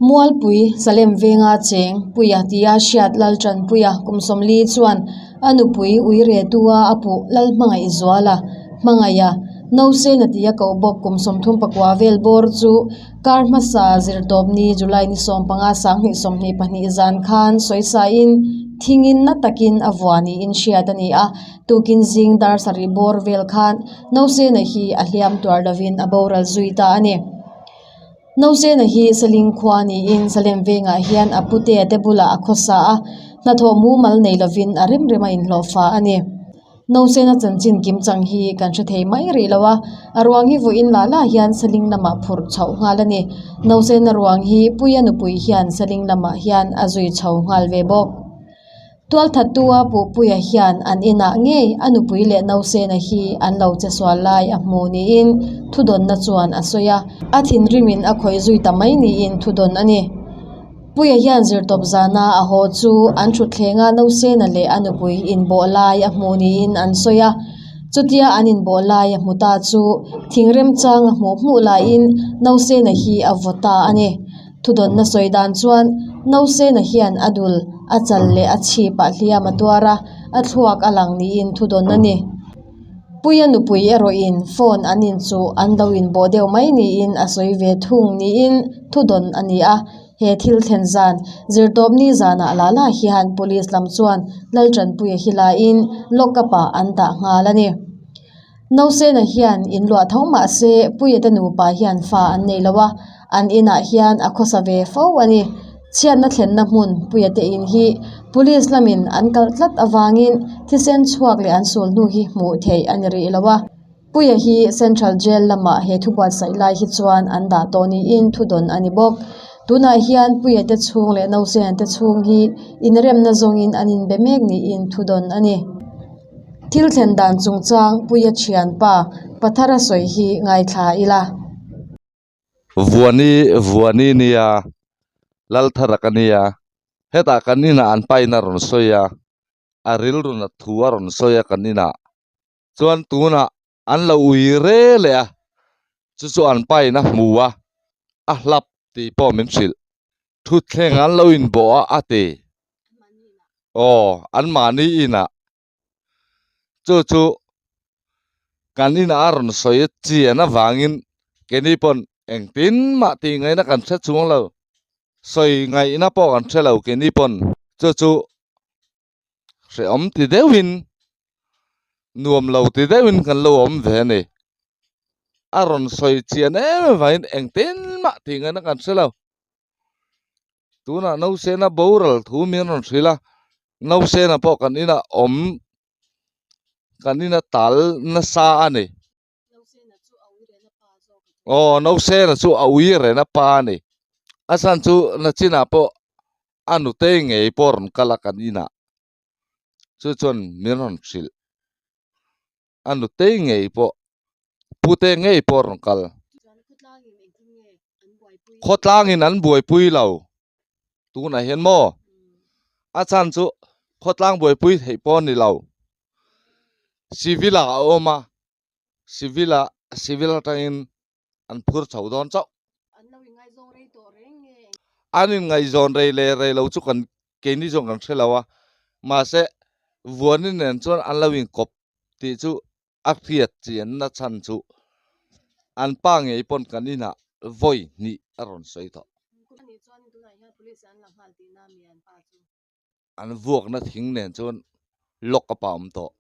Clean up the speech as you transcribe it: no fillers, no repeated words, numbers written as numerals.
Mualpui, Salem venga cheng Puia tia hriat Laltanpuia kum 40 chuan a nupui ui retua a puh Lalhmangaihzuala hmangaiha Nausena tia koh bawk kum 34 vel bawr chu kar hmasa zirtawpni July ni 15 2022 zan khan sawisain thingin na takin a vua niin hriat a ni a, tukin zing dar sarih bawr vel khan Nausena hi a hliam tuar lovin a boral zui ta a ni. Nausena hi Saling khua niin Salem vengah hian a putea te bulah a khawsa a, hnathawh mumal nei lovin a rem rem a inhlawhfa a ni. Nausena chanchin kim chang hi kan hre thei mai rih lo a, a ruang hi vawiin lah lah hian Saling lamah phurh chhoh nghal a ni. Nausena ruang hi Puia nupui hian Saling lamah hian a zui chho nghal ve bawk. Tualthattua Puhpuia hian an inah ngei a nupui leh Nausena hi an lo che sual lai a hmu niin thudawnna chuan a sawi a, a thinrimin a khawih zui ta mai niin thudawn a ni. Puia hian zirtawp zana a haw chu an thutthleng a Nausena leh a nupui inbawh lai a hmu niin an sawi a, chutia an inbawh lai a hmu ta chu thing remchang a hmuh hmuh laiin Nausena hi a vaw ta a ni. Thudawnna sawi dan chuan Nausena hian a dul, a chal leh a chhipah hliam a tuar a, a thluak a lang niin thudawn a ni. Puia nupui erawhin phone an inchuh an lo inbawh deuh mai niin a sawi ve thung niin thudawn a ni a. He thil thlen zan, zirtawpni zanah lah lah hian police lam chuan Laltanpuia hi laiin lock up-ah an dah nghal a ni. Nausena hian in luah tho mah se Puia te nupa hian fa an nei lo a, an inah hian a khawsa ve fo a ni. Chhiatna thlenna hmun Puia te in hi Police lamin an kalh tlat avangin thisen chhuak leh an sul hnu hi hmuh theih a ni rih lo a. Puia hi Central Jail lamah he thu buatsaih lai hi chuan an dah tawh niin thudawn a ni bawk. Tunah hian Puia te chhung leh Nausena te chhung hi inremna zawngin an inbe mek niin thudawn a ni. Thil thlen dan chungchang Puia thianpa Pathara sawi hi ngaithla ila. Vuani Vuani nia Lalthara ka nia hetah kan inah an pain a rawn sawi a a rilru nat thu a rawn sawi a kan inah chuan tunah an lo ui re leh a chu chu an pain a hmu a a hlap tih pawh min hrilh thutthleng an lo inbawh a a ti aw anmahni inah chu chu kan inah a rawn sawi chian avangin keini pawn engtin mah tih ngaihna kan hre chuang lo sawi ngaihna pawh kan hre lo keini pawn chu chu hrehawm ti deuhin nuam lo ti deuhin kan lo awm ve a ni a rawn sawi chian em avangin engtin mah tih ngaihna kan hre lo tunah nausena boral thu min rawn hrilh a nausena pawh kan inah awm kan ina tal nasa a ni aw nausena chu a ui reng a pa a ni a chhan chu nachinah pawh a nute ngei pawh a rawn kal a kan inah chu chuan min rawn hrilh a nute ngei pawh pute ngei pawh a rawn kal khawtlangin an buaipui lo tunah hian maw a chhan chu khawtlang buaipui theih pawh a ni lo civil ah a awm a civil ah civil atangin an phur chho dawn chauh an inngaihzawn rei leh rei lo chu kan keini zawng kan hre lo a mahse vuani nen chuan an lo inkawp tih chu a hriat chianna chhan chu an pa ngei pawn kan inah vawi hnih a rawn sawi tawh. An vuakna thing nen chuan lock up a awm tawh.